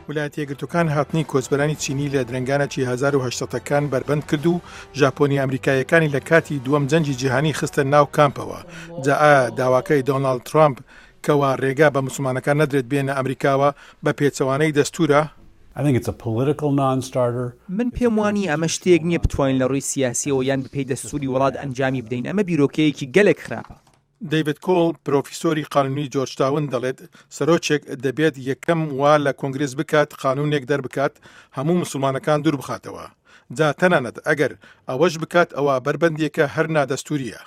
ویلایەتە یەکگرتووەکان هاتنی کۆچبەرانی چینی لە درەنگانەکی 1800 ەکان بەربەند کرد و ژاپۆنیە ئەمریکاییەکانی لە کاتی دووەم جەنگی جیهانی خستە ناو کامپەوە. جا ئایا داواکەی دۆناڵد ترامپ کەوا رێگا بە موسڵمانەکان نەدرێت بێنە ئەمریکاوە بە پێچەوانەی دەستورە؟ من پێم وانییە ئەمە شتێک نییە بتوانین لە ڕووی سیاسییەوە یان بەپێی دەستووری وڵات ئەنجامی بدەین، ئەمە بیرۆکەیەکی گەلێک خراپە. دەیڤد کۆڵ، پرۆفیسۆری قانونی جۆرجتاون دەڵێت، سەرۆکێک دەبێت یەکەم وا لە کۆنگرێس بکات قانونێک دەربکات هەموو موسڵمانەکان دووربخاتەوە. جا تەنانەت ئەگەر ئەوەش بکات ئەوا بەربەندیەکە هەر نادەستوریە.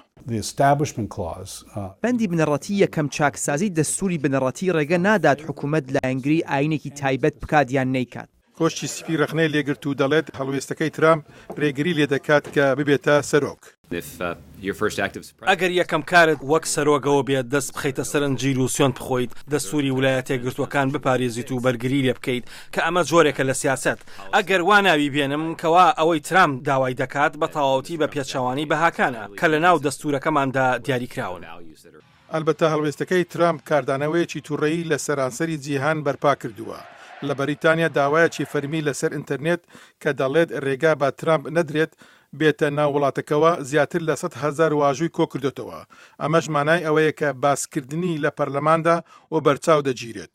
بەندی بنەڕەتی یەکەم چاکسازی دەستوری بنەڕەتی ڕێگە نادات حکومەت لایەنگری ئاینێکی تایبەت بکات یان نەیکات. کۆشکی سپی رەخنەی لێگرت و دەڵێت هەڵوێستەکەی ترامپ رێگری لێدەکات کە ببێتە سەرۆک. ئەگەر یەکەم کارت وەک سەرۆک ئەوە بێت دەست بخەیتە سەر ئەنجیل و سوێند بخۆیت دەستووری ولایەتەیەکگرتووەکان بپارێزیت و بەرگری لێ بکەیت کە ئەمە جۆرێکە لە سیاسەت ئەگەر وا ناوی بێنم کەوا ئەوەی ترامپ داوای دەکات بە تەواوەتی بە پێچەوانەی بەهاکانە کە لە ناو دەستوورەکەماندا دیاریکراون. ئەلبەتە هەڵوێستەکەی ترامپ کاردانەوەیەکی توڕەیی لە سەرانسەری جیهان بەرپا کردووە. لە بەریتانیا داوایەکی فەرمی لەسەر ئینتەرنێت کە دەڵێت رێگا بە ترامپ نەدرێت بێتە ناو وڵاتەکەوە زیاتر لە 100,000 واژووی کۆکردۆتەوە، ئەمەش مانای ئەوەیە کە باسکردنی لە پەرلەماندا وەبەرچاو دەگیرێت.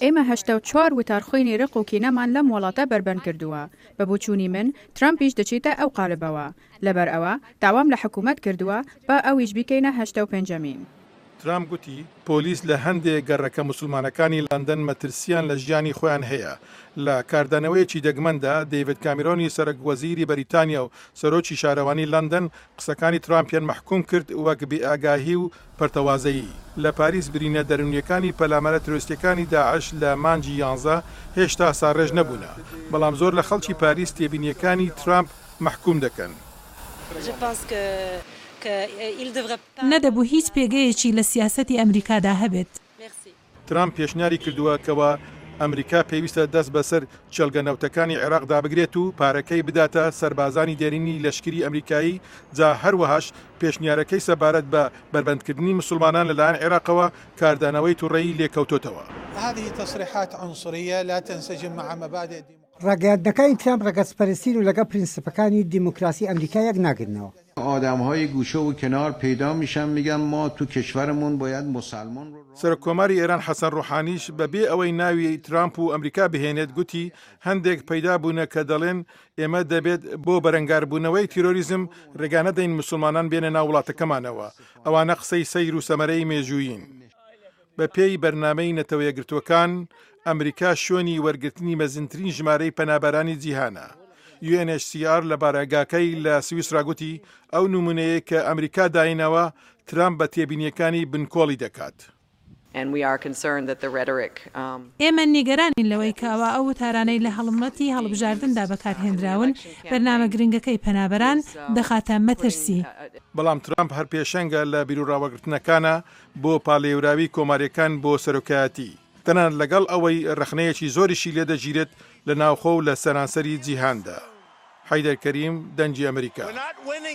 ئێمە 84 وتارخوێنی رق و کینەمان لەم وڵاتە بەربەند کردووە. بە بۆچوونی من ترەمپیش دەچێتە ئەو قالبەوە. لەبەر ئەوە داوام لە حکوومەت کردووە با ئەویش بیکەینە 85مین. ترامپ گوتی، پۆلیس لە هەندێ گەڕەکە موسڵمانەکانی لەندەن مەترسییان لە ژیانی خۆیان هەیە. لە کاردانەوەیەکی دەگمەندا، دەیڤد کامیرۆنی سەرەک وەزیری بەریتانیا و سەرۆکی شارەوانی لەندەن قسەکانی ترامپیان مەحکوم کرد وەک بێئاگاهی و پەرتەوازەیی. لە پاریس برینە دەروونییەکانی پەلامارە ترۆریستییەکانی داعش لە مانگی یانزە هێشتا ساڕێژ نەبوونە، بەڵام زۆر لە خەڵکی پاریس تێبینییەکانی ترامپ مەحکوم دەکەن. نەدەبوو هیچ پێگەیەکی لە سیاسەتی ئەمریکادا هەبێت. ترامپ پێشنیاری کردووە کەوا ئەمریکا پێویستە دەست بەسەر کێڵگە نەوتەکانی عێراقدا بگرێت و پارەکەی بداتە سەربازانی دێرینی لەشکری ئەمریکایی، جا هەروەهاش پێشنیارەکەی سەبارەت بە بەربەندکردنی موسڵمانان لەلایەن عێراقەوە کاردانەوەی توڕەیی لێکەوتۆتەوە. ڕاگەیاندنەکانی ترامپ ڕەگەزپەرستین و لەگەڵ پرینسپەکانی دیموکراسی ئەمریکا یەک ناگرنەوە. سەرۆک کۆماری ئێران حەسەن ڕۆحانیش بە بێ ئەوەی ناوی ترامپ و ئەمریکا بهێنێت گوتی هەندێک پەیدا بوونە کە دەڵێن ئێمە دەبێت بۆ بەرەنگاربوونەوەی تیرۆریزم ڕێگا نەدەین موسڵمانان بێنە ناو وڵاتەکەمانەوە. ئەوانە قسەی سەیر و سەمەرەی مێژوویین. بە پێی بەرنامەی نەتەوەیەکگرتووەکان، ئەمریکا شوێنی وەرگرتنی مەزنترین ژمارەی پەنابەرانی جیهانە. UNHCR لە بارەگاکەی لە سویسرا گوتی، ئەو نموونەیەی کە ئەمریکا دایناوە، ترامپ بە تێبینییەکانی بنکۆڵی دەکات. ئێمە نیگەرانین لەوەی کە ئەوا ئەو وتارانەی لە هەڵمەتی هەڵبژاردندا بەکارهێنراون، بەرنامە گرنگەکەی پەنابەران دەخاتە مەترسی. بەڵام ترامپ هەر پێشەنگە لە بیروڕاوەگرتنەکانە بۆ پاڵێوراوی کۆمارییەکان بۆ سەرۆکایەتی، تەنانەت لەگەڵ ئەوەی رەخنەیەکی زۆریشی لێدەگیرێت لە ناوخۆ و لە سەرانسەری جیهاندا. حەیدەر کەریم، دەنگی ئەمریکا.